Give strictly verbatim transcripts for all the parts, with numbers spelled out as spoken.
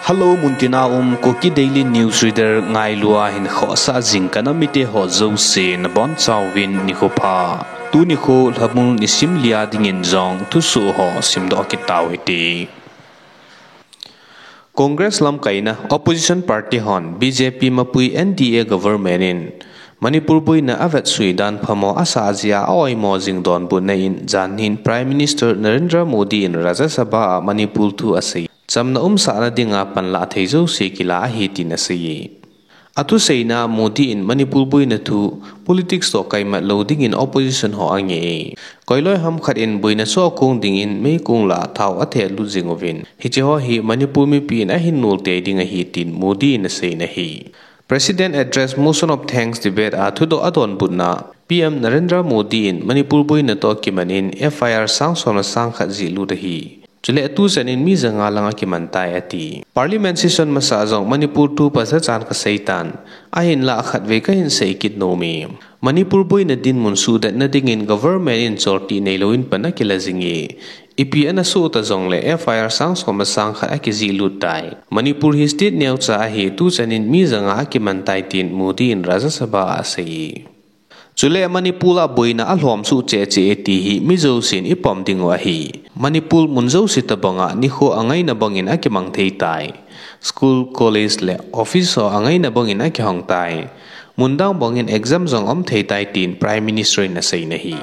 Hello, muntina um Kuki Daily News Reader ngailua hin khohsah jing kanam mite ho jouse nabonchauvin nikho pha. Tuni kho Lhamul nisim lia dingin jong thusoh ho simdoh kit tau hite. Congress lamkaina opposition party hon B J P mapui N D A government in Manipur boina avetsui dan phamo asah jeh a oimo jing donbutna in janhin Prime Minister Narendra Modi in Rajya Sabha a Manipur thu asei. Chamna umsahna dinga panlah thei jouse kila ahi tin asei. Athuseina Modi in Manipur boina thu politics toh kaimat lou dingin opposition ho angeh e. Koiloi ham khat in boina chu akong dingin meikong lah a thao athehlut jing uvin, hiche ho hi Manipur mipi in ahin nol tei ding ahi tin Modi in aseina ahi. President Address Motion of Thanks debate a thudoh adonbutna P M Narendra Modi in Manipur boina toh kiman in F I R sang som le sang khat jihlut ahi. Chule tuchan in mi janga lang akiman tai ati. Parliament session masa jong Manipur thu pasa chan kasei tan. Ahinlah khatvei kahin sei kit nom e. Manipur boina dinmun suhdetna dingin government in choltih neilou in pan akila jing e. Ipi ana soh ta jongle F I R sang som le sang khat akijihlut tai. Manipur hi state neocha ahi, tuchan in mi janga akiman tai tin Modi in Rajya Sabha a asei. Chule Manipur a boina alhom suh cheh cheh e ti hi mi jousen ipom dingu ahi. Manipur mun jouse tobanga nikho angaina bangin akimang thei tai. School, college le office ho angaina bangin akihong tai. Mun dang bangin exam jong um thei tai tin Prime Minister in aseina ahi.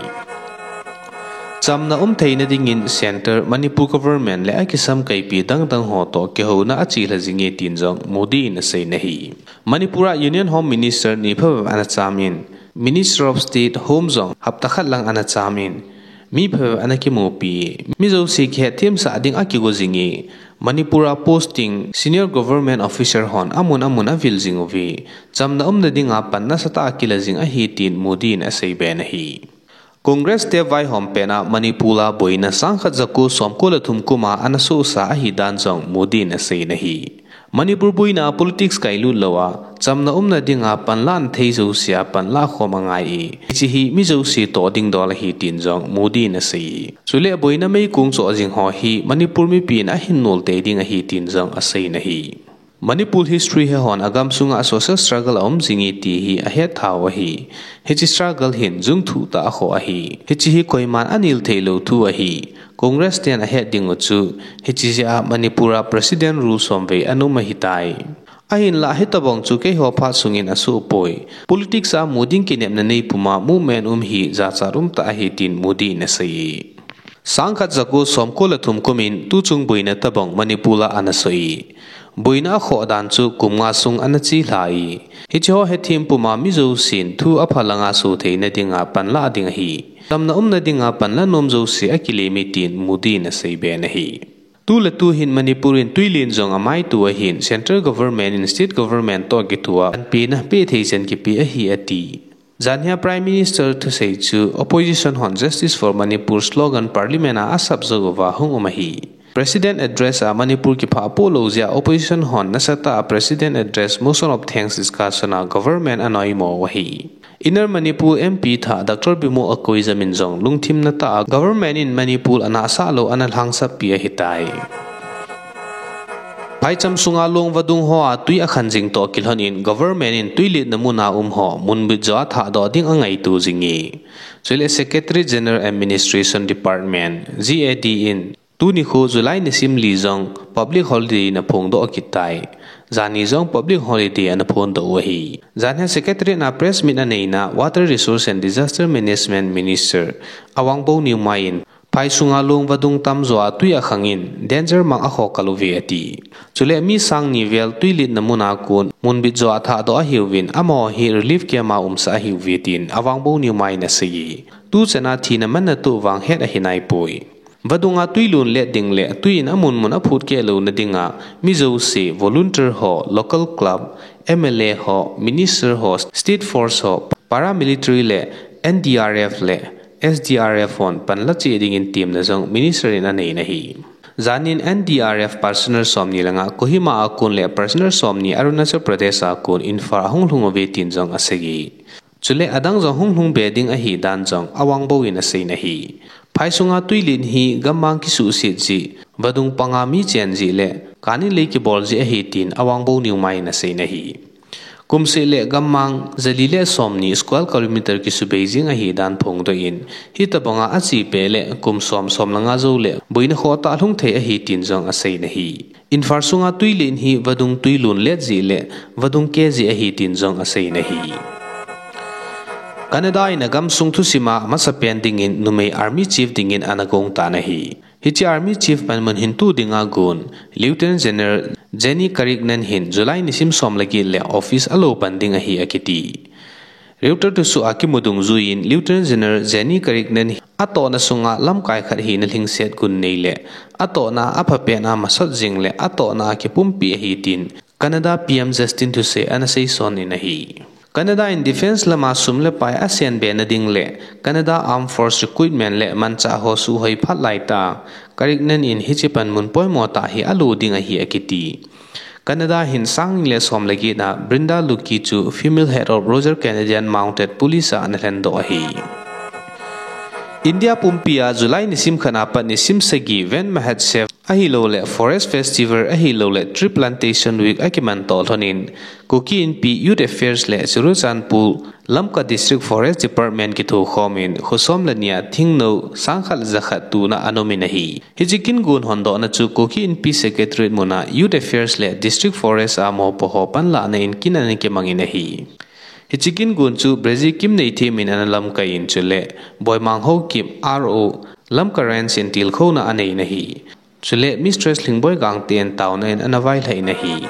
Chamna um theina dingin Centre, Manipur government le akisamkaipi dangdang ho toh kihouna achelha jing e tin jong Modi in aseina ahi. Manipur a Union Home Minister ni phabep ana cham in, Minister of State Home jong hapta khat lang ana cham in, mi phabep ana kimupi, mi jouse kihetthem sah ding akigo jing e, Manipur a posting senior government officer hon amun amun avil jing uve, chamna umna dinga pan nasatah a kila jing ahi tin Modi in aseibe in ahi. Congress te vaihom pen a Manipur a boina sangkhat jako somko le thum kum a ana sohsa ahi dan jong Modi in aseina ahi. Manipur boina a politics kailut lou a, chamna umna dinga panlahna thei jouse a panlah khom angai e. Hiche hi mi jouse toh dingdol ahi tin jong Modi in asei e. Chule boina meikong choh jing ho hi Manipur mipi in ahin nol tei ding ahi tin jong aseina ahi. Manipur history he hon agamsunga social struggle aum jing e ti hi ahet thau ahi. Hiche struggle hin jung thuh tah akhoh ahi. Hiche hi koiman anel theilou thu ahi. Congress ten ahet dingu chu, hiche jeh a Manipur a President rule somvei ana um ahitai. Ahinlah hitobang chu keiho phat sungin asoh poi. Politics a mu ding kinepna nei puma movement um hi jachat um tah ahi tin Modi in asei e. Sangkhat jako somko le thum kum in tuchung boina tobang Manipur a ana soh e. Boina akhoh dan chu kum nga sung ana chelha e. Hiche ho hethem puma mi jousen thu apha langa soh theina dinga panlah ding ahi. Chamna umna dinga panla nom jouse akilem e tin Modi in aseibe in ahi. Tu le tu hin Manipur in twilen jong amaito ahin, Central Government in State Government toh kithua panpina peh thei chan kipe ahi ati. Janhia Prime Minister thusei chu Opposition hon Justice for Manipur slogan Parliament a asap jou uva hung um ahi. President address a Manipur kiphah poh lou jeh a Opposition hon nasatah a President address Motion of Thanks discussion a government ana oimo u ahi. Inner Manipur M P thah Doctor Bimol Akoijam in jong lungthim natah a government in Manipur anahsah lou ana lhangsappi ahitai. Phaicham sunga long vadung hoa twi akhan jing toh kilhon in government in twiletna muna um ho munbit joh a thahdoh ding angaito jing e. Chule Secretary General Administration Department, G A D in tuni kho July nisim li jong public holiday in aphongdoh kit tai. Jani jong public holiday ana phondoh u ahi. Janhia Secretariat a press meet aneina Water Resource and Disaster Management Minister Awangbou Newmai in phai sunga long vadung tamjo a twi akhang in danger mark akho kal uve ati. Chule mi sang ni vel twiletna muna kon munbit joh a thahdoh ahiuvin amaho hi relief camp a umsah ahiuve tin Awangbou Newmai in asei e. Tuchan a thina manna toh vang het ahi naipoi. Vadunga twi lon let ding le twi in amun mun aphut keh louna dinga mi jouse volunteer ho, local club, M L A ho, minister ho, state force ho, paramilitary le N D R F le S D R F hon panla cheh dingin temna jong minister in aneina ahi. Janin N D R F personnel somni langa Kohima a kon le personnel somni Arunachal Pradesh a kon Imphal ahung lhung uve tin jong asei e. Chule adang jong hung lhung be ding ahi dan jong Awangbou in aseina ahi. Phai sunga tuilen hi gammang kisuhset jeh, vadung panga mi chen jeh le kani lei kibol jeh ahi tin Awang Bownewmai in asei in ahi. Kumseh le gammang jali le somni square kilometer kisubei jing ahi dan phongdoh in, hitobanga achepeh le kum som, som le nga jou le boina khohtah lhung thei ahi tin jong asei in ahi. Imphal sunga tuilen hi vadung tuilun let jeh le vadung ke jeh ahi tin jong asei in ahi. Canada in agamsung thusima amasapen dingin numei Army Chief dingin ana gong tan ahi. Hiche Army Chief panmun hin tu dinga gon Lieutenant General Jenny Carignan hin July nisim som le get le office alou pan ding ahi akiti. Reuters thusoh a kimu dungjuiyin Lieutenant General Jenny Carignan hi atohna sunga lamkai khat hina lhingset gun nei le atohna aphapen a masot jing le atohna a kipumpi ahi tin Canada P M Justin Trudeau ana seison in ahi. Canada in defence lama sum le pai asenbe na ding le Canada Armed Force recruitment le manchah ho suhhoi phat laitah a Carignan in hiche panmun poimo tah hi alo ding ahi akiti. Canada hin sangni le som le get a Brenda Lucki chu female head of Royal Canadian Mounted Police a ana lhendoh ahi. India pumpia July nisim khat a pat nisim sagi Van Mahotsav ahilouleh Forest Festival ahilouleh Tree Plantation Week akiman toh lhonin Kuki Inpi Youth Affairs le Churachandpur Lamka District Forest Department kithokhomin khosom le nia thingnou sangkhat jakhat tuna ana umin ahi. Hiche kin gon hondohna chu Kuki Inpi Secretariat muna Youth Affairs le District Forest a mopoho panlahna in kin ana kimangin ahi. Hiche kin gon chu Brigadier Kimneithem in ana lamkaiyin chule Boimang Haokip R O Lamka Range in tilkhouna aneiyin ahi. Chule Mistress Lhingboi Gangte in taona in ana vailhah in ahi.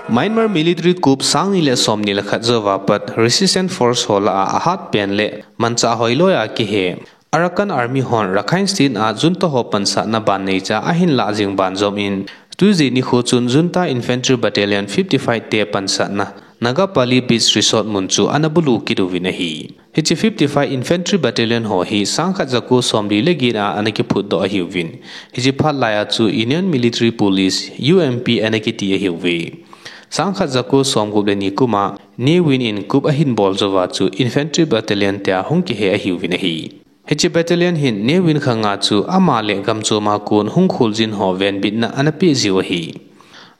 Myanmar military coup sangni le somni le khat jouva pat Resistance Force ho lah a ahatpen le manchah hoiloiya kihe Arakan Army hon Rakhine State a junta ho pansatna banneicha ahin lah jing ban jomin, Tuesday nikho chun junta infantry battalion fifty-five te pansatna Nagapali Beach Resort mun chu ana bulu kit uvin ahi. Hiche fifty-five Infantry Battalion ho hi sangkhat jako somli le get a ana kiphutdoh ahiuvin, hiche phat laiya chu Union Military Police, U M P ana kiti ahiuve. Sangkhat jako somgup le ni kuma Ne Win in coup ahin bol jouva chu Infantry Battalion tia hung kihe ahiuvin ahi. Hiche battalion hin Ne Win khanga chu ama le gamchoma kon hung kholjin ho venbitna ana peh jiu ahi.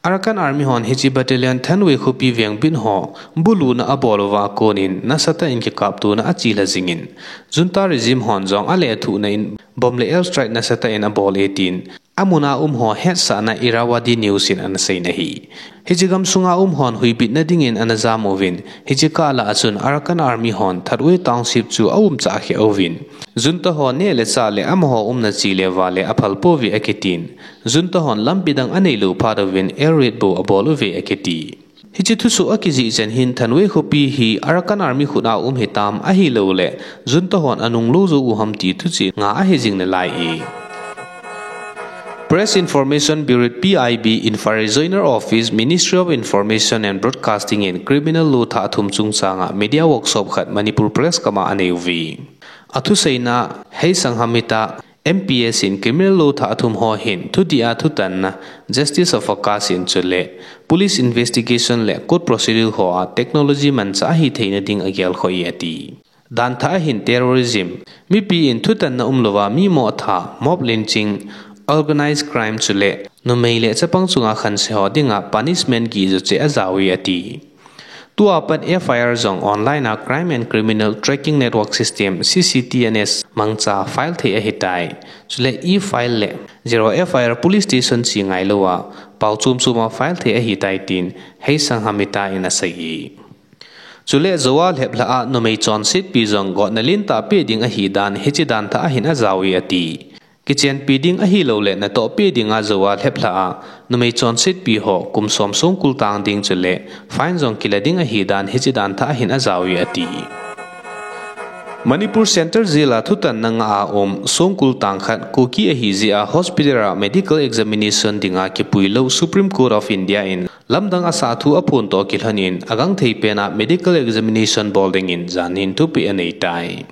Arakan Army hon hiche battalion Thanwe khopi vengbit ho buluna abol uva konin nasatah in kikaptona achelha jingin, junta regime hon jong alethuhna in bomb le airstrike nasatah in abol e tin, amuna um ho hetsahna Irrawaddy News in ana seiyin ahi. Hiche gamsunga um hon huibitna dingin ana jam uvin, hiche kah lah a chun Arakan Army hon Thatwe Township chu aumchah kheh uvin, junta ho neh le chah le amaho umna che le vale aphal pouve akitin, junta hon lampi dang aneilou phat uvin air raid bou abol uve akiti. Hiche thusoh akijih chan hin Thanwe khopi hi Arakan Army khut a um hitam ahilouleh junta hon anunglou jou u ham ti thuchih nga ahijing nalaiye. Press Information Bureau, P I B, Imphal Regional Office, Ministry of Information and Broadcasting in criminal law thah thum chungchanga media workshop khat Manipur Press Club a aneiuve. Athuseina Heisang Hamita, M P S in criminal law thah thum ho hin thudih a thutanna, justice of a case in chule police investigation le court procedure hoa technology manchah ahitheina ding agelkhoh e ati. Danthah a hin terrorism, mipi in thutanna umlouva mi mohtha, mob lynching, organised crime chule numei le chapang chunga khanse ho dinga punishment gihjou cheh ajao e ati. Tua pat F I R jong online a Crime and Criminal Tracking Network System, C C T N S, mangcha file thei ahitai. Chule e-file le zero F I R police station che ngailouva, pao chom choma file thei ahitai tin Heisang Hamita in aseiye. Chule jou a lheplhah a numei chonsetpi jong gotna lentah peh ding ahidan hiche danthah a hin ajao e ati. Kichenpi ding ahilouleh natohpi dinga jou a lheplhah a numei chonsetpi ho kum som songkul tang ding chule fine jong kila ding ahidan hiche danthah a hin ajao e ati. Manipur Central Jail a thutanna ngah a um songkul tang khat Kuki ahijeh a hospital a medical examination dinga kipuilou Supreme Court of India in lamdang asah thu aphontoh kilhonin agangthei pen a medical examination bol dingin janhin thupeh aneitai.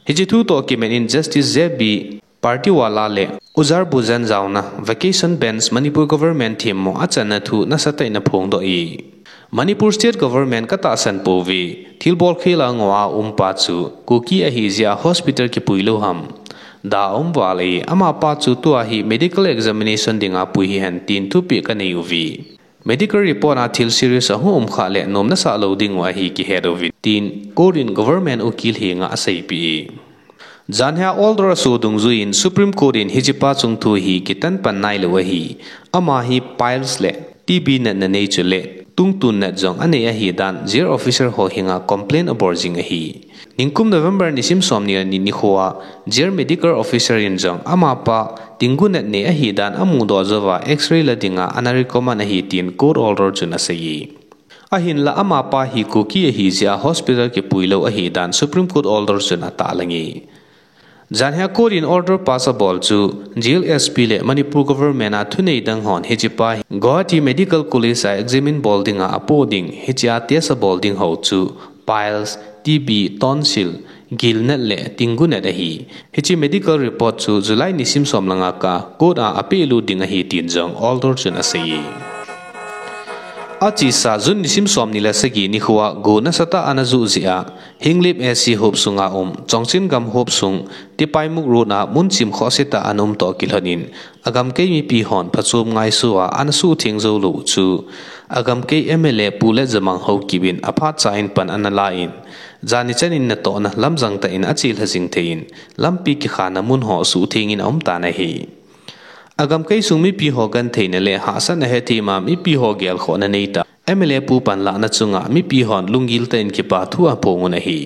Hiche thu toh kimat in Justice J B Partiwala le Ujar Bhujan jaona vacation bench Manipur government themmo achanna thu nasatah in aphongdoh e. Manipur State Government katahsan pouve, thilbol khel a ngou a umpa chu Kuki ahi jeh a hospital kipui lou ham. Da aum val e, amapa chu tua hi medical examination dinga pui hihen tin thupeh kanei uve. Medical report a thil serious ahung um khah le nom nasah lou ding u ahi kihet uvin tin court in government ukil henga aseipeh e. Janhia order aso dungjuiyin Supreme Court in hichepa chungthu hi kitan pan nailou ahi. Ama hi piles le T B natna nei chule tungtun nat jong anei ahi dan jail officer ho henga complaint abol jing ahi. Nikum November nisim somni le ni nikhoa jail medical officer in jong amapa tinggu nat nei ahi dan amudoh jouva X-ray la dinga ana recommend ahi tin court order chun asei e. Ahinla amapa hi Kuki ahi jeh a hospital kipui lou ahi dan Supreme Court order chun atahlang e. Janhia court in order pass abol chu jail S P le Manipur government a thunei dang hon hichepa hi Guwahati Medical College a examine bol dinga apoh ding, hichea test abol ding ho chu piles, T B, tonsil, gilnat le tinggunat ahi. Hiche medical report chu July nisim som le nga kah a court a apehlut ding ahi tin jong order chun asei e. Achesa June nisim somni le sagi nikhoa go nasatah a ana juh jeh a Henglep A C hop sunga um Chongchengam hop sung Tipaimukh Road a munchim khohse tah a ana um toh kilhon in agamkai mipi hon phachom ngaisoh a ana suhtheng joulou chu agamkai M L A Pu Letjamang Haokip in aphat cha in pan ana la in, jani chan in natohna lamjang tah in achelha jing thei in, lampi kikhana mun ho suhtheng in aum tan ahi. Agamkai sung mipi ho gentheina le hahsatna hethem a mipi ho gelkhohna neitah M L A pu panlahna chunga mipi hon lunggil tah in kipa thu aphong un ahi.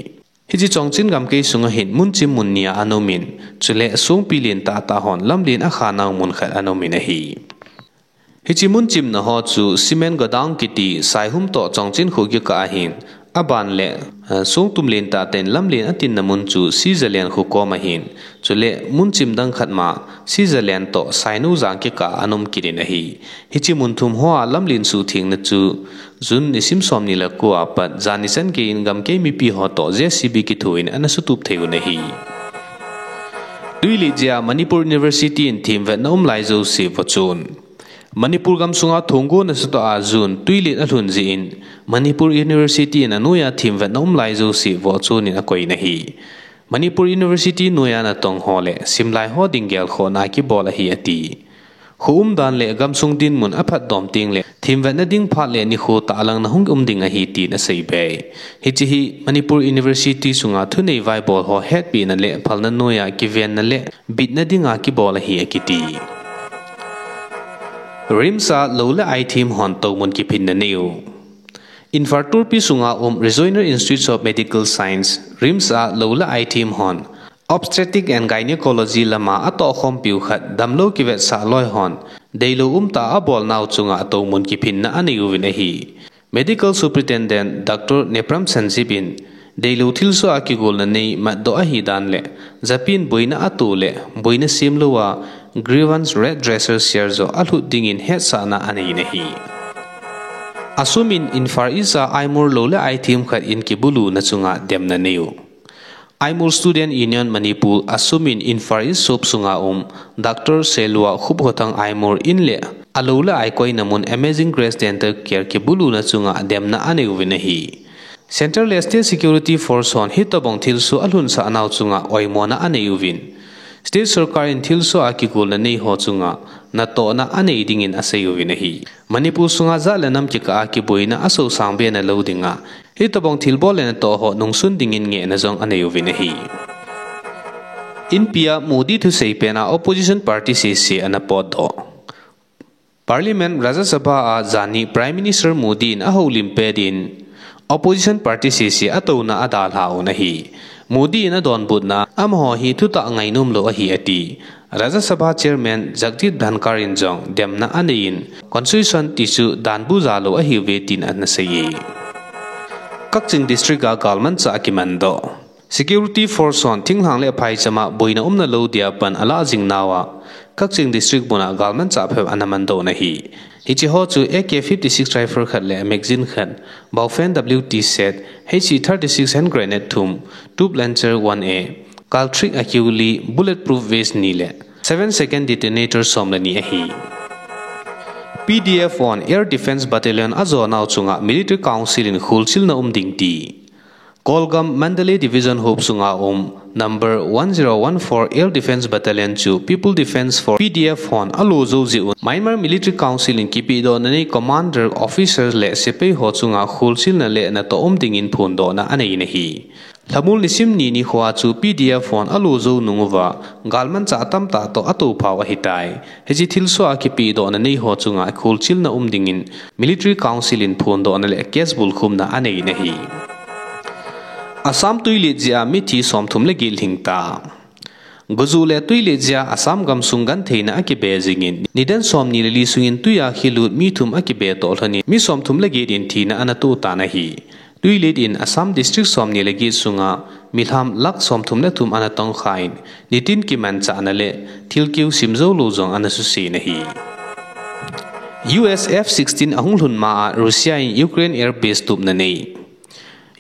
Hiche Chongchengam gam kei sunga hin munchim mun ni a ana um in, chule songpi lentah tah hon lamlen akhanau mun khat ana um in ahi. Hiche munchimna ho chu cement godown kiti Saihum toh Chongcheng kho kikah ahin, aban le, eh, songtum lentah tah in lamlen atinna mun chu Switzerland kho kom ahin, chule munchim dang khat ma Switzerland toh Sainoujang kikah a ana um kit in ahi. Hiche mun thum hoa lamlen suhthengna chu June nisim somni le ko a pat jani chan gei in gamkai mipi ho toh J C B kithoin ana sutup thei un ahi. Twilet jeh a Manipur University in themvetna um lai jouse vohchon. Manipur gamsunga thonggon asutah a June twilet alhun jeh in Manipur University in anoiya themvetna um lai jouse vohchon in akoi in ahi. Manipur University noiya natong ho le simlai ho ding gelkhohna kibol ahi ati. Kho umdan le gamsung dinmun aphatdom tengle themvetna ding phat le nikho tahlangna hung um ding ahi tin aseibe. Hiche hi Manipur University sunga thunei vaibol ho hetpehna le phalna noiya kivenna le bitna dinga kibol ahi akiti. RIMS a lou le ai them hon toumun kiphinna neiu. Imphal tulpi sunga um Regional Institute of Medical Science, RIMS a lou le ai them hon Obstetric and Gynecology lama atohkhompiu khat damlou kivetsah loi hon deilou umtah a abolnau chunga toumun kiphinna anei uvin ahi. Medical Superintendent Doctor Nepram Sanjeev in deilou thilsoh a kigolna nei matdoh ahidan le japi in boina ato le boina semlou a grievance redressal cell joh alhut dingin hetsahna anei in ahi. ASUM in Imphal East a Aimol lou le ai them khat in kibuluna chunga demna neiu. Aimol Student Union Manipur, ASUM in Imphal East sop sunga um Doctor Selua Khupkhothang Aimol in le alou le ai koina mun Amazing Grace Dental Care kibuluna chunga demna anei uvin ahi. Central le State Security Force hon hitobang thilsoh alhunsahnau chunga oimona anei uvin, State sorkar in thilsoh a kigolna nei ho chunga natohna anei dingin asei uvin ahi. Manipur sunga jat le nam kikah a kiboina asohsang be nalou dinga hitobang thilbol le natoh ho nungsun dingin ngehna jong anei uvin ahi. Inpi a Modi thusei pen a opposition party sese ana potdoh. Parliament Rajya Sabha a jani Prime Minister Modi in ahoulim pet in opposition party sese atouna adalha un ahi. Modi in adonbutna amaho hi thutah ngainomlou ahi ati. Rajya Sabha Chairman Jagdeep Dhankhar in jong demna anei in constitution tichu danbu jalou ahiuve tin ana seiye. Kakching District a galmanchah akimandoh. Security Force hon thinglhang le phaichama boina umna lou dia pan alah jing nauva Kakching District muna galmanchah phabep ana mandoh in ahi. Hiche ho chu A K fifty-six rifle khat le magazine khat, Baofeng W T set, H E thirty-six hand grenade thum, tube launcher one A, Kaltrick akiu li, bulletproof vest ni le seven second detonator som le ni ahi. P D F hon Air Defence Battalion ajonau chunga Military Council in kholchilna um ding ti. Kolgam Mandalay Division hop sunga um number one zero one four Air Defence Battalion chu People Defence Force, P D F hon alo jou jeh un Myanmar Military Council in kipehdohna nei commander, officers le sepai ho chunga kholchilna le natoh um dingin phondohna anei in ahi. Lhamul nisim ni nikhoa chu P D F hon alo jou nung uva, galmanchah tamtah toh atophau ahitai. Hiche thilsoh a kipehdohna nei ho chunga kholchilna um dingin Military Council in phondohna le case bulkhumna anei in ahi. Assam tuilet jeh a mithi somthum le get lhingta. Gojuh le tuilet jeh a Assam gamsung gentheina akibe jingin, nidan somni le li sungin tui a kilut mi thum akibe toh lhonin, mi somthum le get in thina anatoh tan ahi. Tuilet in Assam district somni le get sunga milham lakh somthum le thum anatongkhan, nitin kimanchahna le thilkeu simjoulou jong anasuse in ahi. U S F sixteen ahung lhun ma a Russia in Ukraine Air Base tupna nei.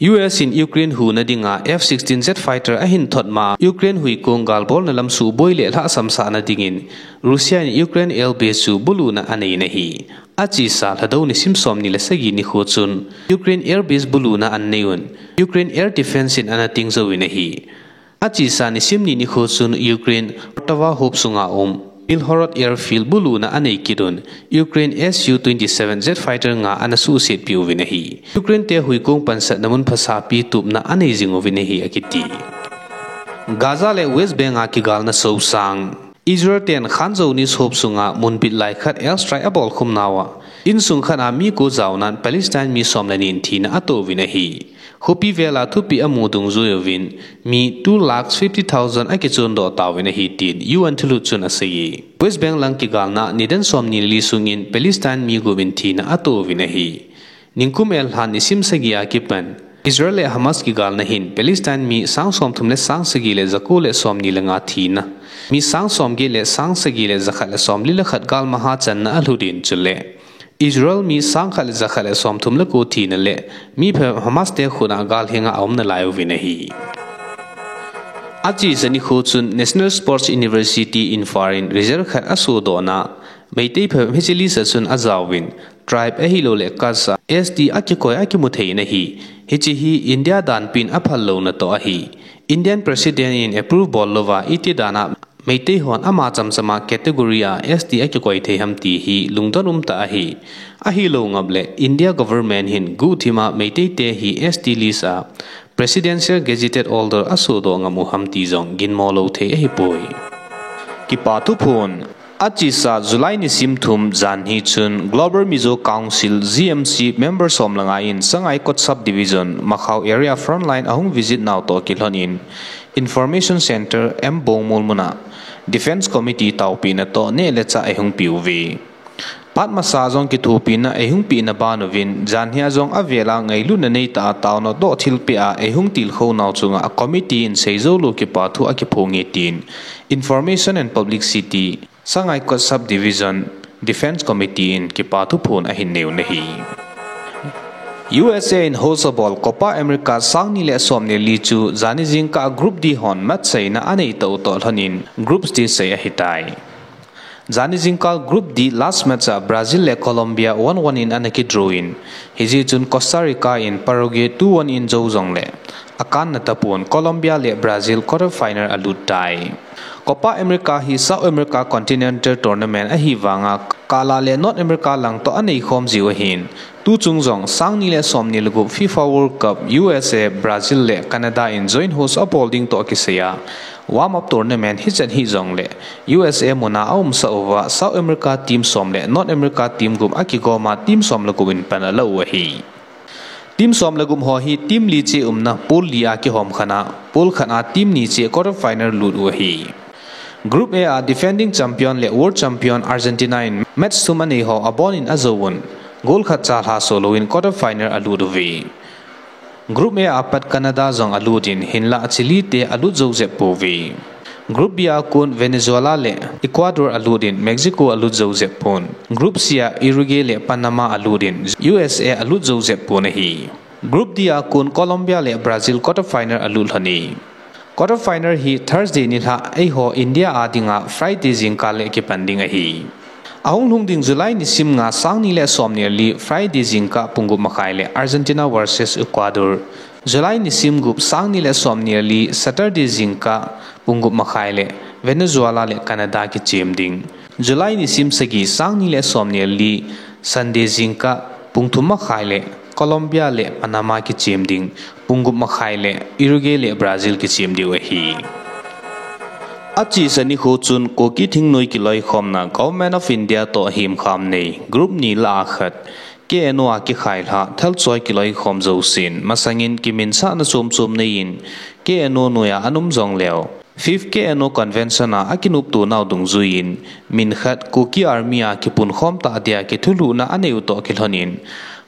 U S in Ukraine huna dinga F sixteen jet fighter ahin thot ma a Ukraine huikong galbolna lam suhboi le lhahsamsahna dingin Russia in Ukraine Air Base chu buluna anei in ahi. Achesa Lhadou nisim somni le sagi nikho chun Ukraine Air Base buluna anei un, Ukraine Air Defence in anating jouvin ahi. Achesa nisim ni nikho chun Ukraine Poltava hop sunga um Belgorod Airfield buluna anei kit un, Ukraine S U twenty-seven jet fighter nga anasuhsetpeh uvin ahi. Ukraine te huikong pansatna mun phasapi tupna anei jing uvin ahi akiti. Gaza le West Bank a kigalna sosang. Israel ten Khan Younis hop sunga munbit lai khat airstrike abolkhum nauva, insung khat a mi ko jaonan Palestine mi som le ni in thina atouvin ahi. Khopi vel a thupeh amu dungjuiyin, mi two lakh fifty thousand akichondoh tauvin ahi tin U N thulut chun aseiye. West Bank lang kigalna nidan somni le li sungin Palestine mi gup in thina atouvin ahi. Nikum el lhan nisim sagi a kipan Israel le Hamas kigalna hin Palestine mi sang somthum le sang sagi le jako le somni le nga thina, mi sang somget le sang sagi le jakhat le somli le khat galmaha channa alhut in chule Israel mi sang khat le jakhat le somthum le ko thina le mi phabep Hamas te khut a galhenga aum nalai uvin ahi. Achesa nikho chun National Sports University Imphal in result khat asodohna, Meitei phabep hiche list a chun ajaovin, tribe ahilouleh caste a S T akikoi akimu thei in ahi. Hiche hi India danpin aphal louna toh ahi. Indian President in approve bol louva iti dan a Meitei hon ama chamchama category a S T akikoi thei ham ti hi lungdon umtah ahi. Ahilou ngap le India government hin guhthima Meitei te hi S T list a Presidential Gazetted Order asodoh ngam u ham ti jong ginmo lou thei ahipoi. Kipa thuphon. Achesa July nisim thum janhi chun Global Mizo Council, G M C, member som le nga in Sangaikot Subdivision, Makhao Area Frontline ahung visit nau toh kilhonin Information Center M Bongmol muna Defence Committee taopehna toh neh le chah eihung peuve. Phat masa jong kithopina eihung pehna ban uvin, janhia jong avel a ngailutna neitah a taona toh thilpeh a eihung tilkhou nau chunga committee in seijoulou kipathu akiphonge tin Information and Publicity, Sangaikot Subdivision, Defence Committee in kipathu phon ahin neiu ahi. U S A in host abol Copa America sangni le somni le li chu jani jingkah Group D hon match seina anei tauh toh lhonin Group D sei ahitai. Jani jingkah Group D last match a Brazil le Colombia one one in ana kidraw in, hijeh chun Costa Rica in Paraguay two one in jou jongle akanna tapon Colombia le Brazil quarter final alut tai. Copa America hi South America Continental Tournament ahi vanga, kah lah le North America lang toh aneikhom jiu ahin, tuchung jong sangni le somni le gup FIFA World Cup U S A, Brazil le Canada in joint host abol ding toh kisai a, warm up tournament hichan hijongle U S A muna aumsah uva South America team som le North America team gup akigom a team som le gup in pan alah u ahi. Team som le gup ho hi team li cheh umna pool li a kihom khan a, pool khat a team ni cheh quarter final lut u ahi. Group A a defending champion le world champion Argentina in match thum anei ho abon in ajou un, goal khat cha lhaso louvin quarter final alut uve. Group A a pat Canada jong alut in, hinlah Chile te alut jou jep pouve. Group B a kon Venezuela le Ecuador alut in, Mexico alut jou jep pon. Group C a Uruguay le Panama alut in, U S A alut jou jep pon ahi. Group D a kon Colombia le Brazil quarter final alut lhon e. Quarter final hi Thursday nilhah eiho India a dinga Friday jingkah le kipan ding ahi. Ahung lhung ding July nisim nga, sangni le somni le li, Friday jingkah pung gup makhai le Argentina versus Ecuador. July nisim gup, sangni le somni le li, Saturday jingkah pung gup makhai le Venezuela le Canada kichem ding. July nisim sagi, sangni le somni le li, Sunday jingkah pung thum makhai le Colombia le Panama kichem ding, pung gup makhai le Uruguay le Brazil kichem diu ahi. Achesa nikho chun Kuki thingnoi kiloikhomna Government of India toh himkham nei, group ni lah a khat, K N O a kikhailha thalchoi kiloikhom jousen, masangin kiminsahna chomchom neiyin, K N O noiya ana um jongleu, Fifth K N O Convention a akinopto nau dungjuiyin, min khat Kuki Army a kipunkhom ta dia kithulhuhna anei u toh kilhonin,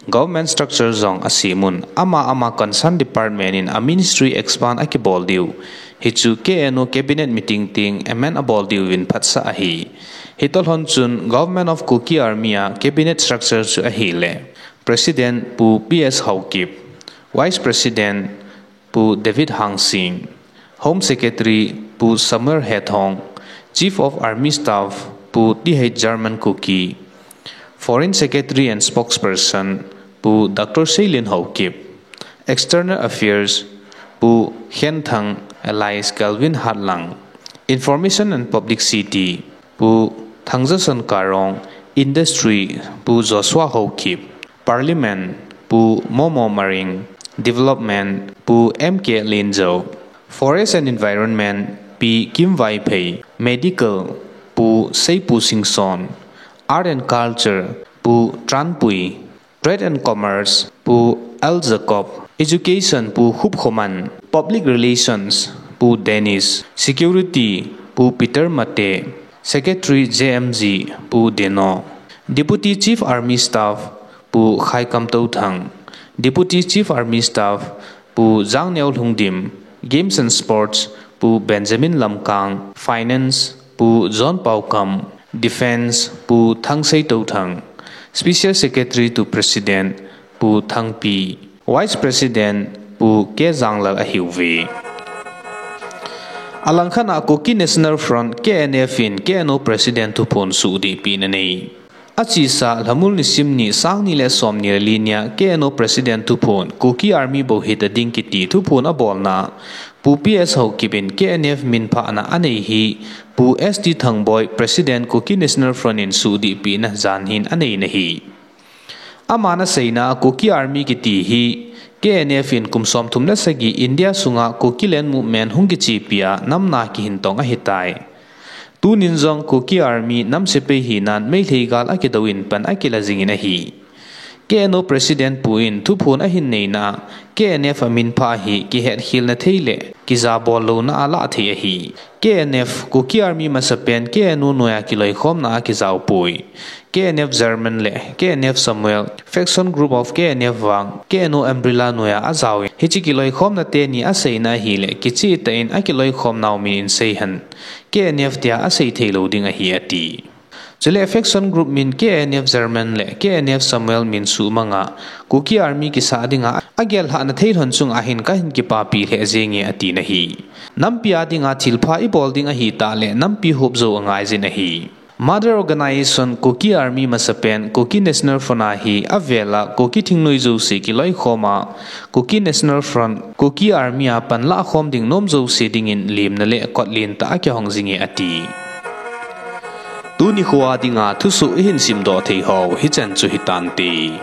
government structure jong asemun, ama ama concern department in a ministry expand akibol diu. Hichu K N O cabinet meeting teng amend abol diuvin phatsah ahi. Hitoh lhon chun Government of Kuki Army a cabinet structure chu ahile, President Pu P S Haokip, Vice President Pu David Hangsing, Home Secretary Pu Samuel Hethong, Chief of Army Staff Pu T H German Kuki, Foreign Secretary and Spokesperson Pu Doctor Seilin Haokip, External Affairs Pu Khenthang alias Kelvin Hatlang, Information and Publicity Pu Thangjason Karong, Industry Pu Joshua Haokip, Parliament Pu Momo Maring, Development Pu M K Linjo, Forest and Environment Pi Kim Vaiphei, Medical Pu Seipu Singson, Art and Culture Pu Tranpui, Trade and Commerce Pu L Jacob, Education Pu Khupkhoman, Public Relations Pu Dennis, Security Pu Peter Mate, Secretary J M G Pu Deno, Deputy Chief Army Staff Pu Khaikam Touthang, Deputy Chief Army Staff Pu Jangneo Lhungdim, Games and Sports Pu Benjamin Lamkang, Finance Pu John Paukam, Defence Pu Thangsei Touthang, Special Secretary to President Pu Thangpi, Vice President Pu K Janglal ahiuve. Alangkhat a Kuki National Front, K N F in K N O President thuphon suhdihpehna nei. Achesa Lhamul nisim ni, sangni le somni le li nia K N O President thuphon, Kuki Army bou hita ding kiti thuphon abolna, Pu P S Haokip in K N F minphahna anei hi, Pu S T Thangboi, President Kuki National Front in suhdihpehna jan hin aneina ahi. Aman aseina a Kuki Army kiti hi, K N F in kum somthum le sagi India sunga Kuki Land Movement hung kichepi a namna kihintong ahitai. Tunin jong Kuki Army nam sepai hinan Meitei gal akidou in pan akila jingin ahi. K N O President Pu in thuphon ahin neina a, K N F a minphah hi kihetkhelna thei le kijabol louna a lah thei ahi. K N F, Kuki Army masapen K N O noiya kiloikhomna a kijaopoi. K N F German le K N F Samuel, faction group of K N F vang, K N O umbrella noiya ajaovin, hiche kiloikhomna teni aseina ahile, kichehtah in akiloikhomnau min in seihen, K N F tia asei theilou ding ahi ati. Chule faction group min K N F German le K N F Samuel min suhmanga, Kuki Army kisah dinga agellhahna thei lhon chunga hin kahin kipapi lheh jenge atina ahi. Nampi a dinga thilpha ibol ding ahitah le nampi hopjou angaijin ahi. Mother Organization Kuki Army masapen Kuki National Front a hi avela Kuki thingnoi jouse kiloikhoma, Kuki National Front, Kuki Army a panlah khom ding nom jouse dingin lemna le kotlen tah a kihong jinge ati. Tuni khoa dinga thusoh ihin simdoh thei ho hichan chu hitante.